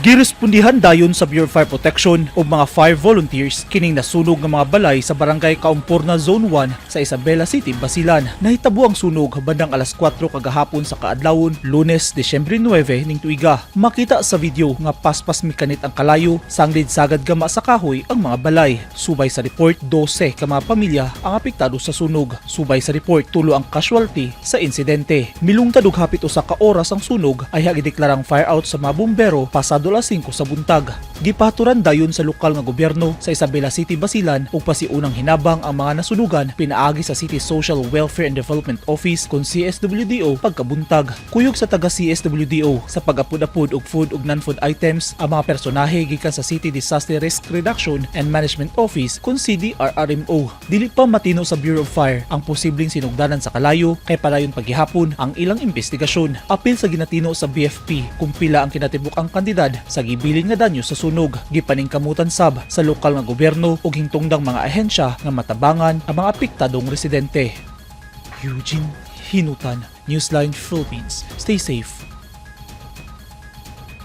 Girespondihan dayon sa Bureau of Fire Protection ug mga fire volunteers kining nasunog nga mga balay sa Barangay Kaumpurna, Zone 1 sa Isabela City, Basilan. Nahitabo ang sunog bandang alas 4 kagahapon sa kaadlawon, Lunes, Disyembre 9 ning tuiga. Makita sa video nga paspas mikanit ang kalayo sanglid sagad gama sa kahoy ang mga balay. Subay sa report, 12 ka mga pamilya ang apektado sa sunog. Subay sa report, 3 ang casualty sa insidente. Milungtad og hapit 1 ka oras ang sunog ay gideklarang fire out sa mga bumbero pasado alas 5 sa buntag. Gipahaturan dayon sa lokal nga gobyerno sa Isabela City, Basilan ug pasiunang hinabang ang mga nasunugan pinaagi sa City Social Welfare and Development Office kon CSWDO pagkabuntag. Kuyog sa taga CSWDO sa pag-apod-apod og food ug non-food items ang mga personahe gikan sa City Disaster Risk Reduction and Management Office kon CDRRMO. Dili pa matino sa Bureau of Fire ang posibleng sinugdanan sa kalayo kay padayon paghihapon ang ilang investigasyon. Apil sa ginatino sa BFP kung pila ang kinatibuk-ang kantidad sa gibilin nga danyo sa sunog. Gipaningkamutan sab sa lokal nga gobyerno ug hingtungdang mga ahensya nga matabangan ang mga apektadong residente. Eugene Hinutan, Newsline Philippines. Stay safe.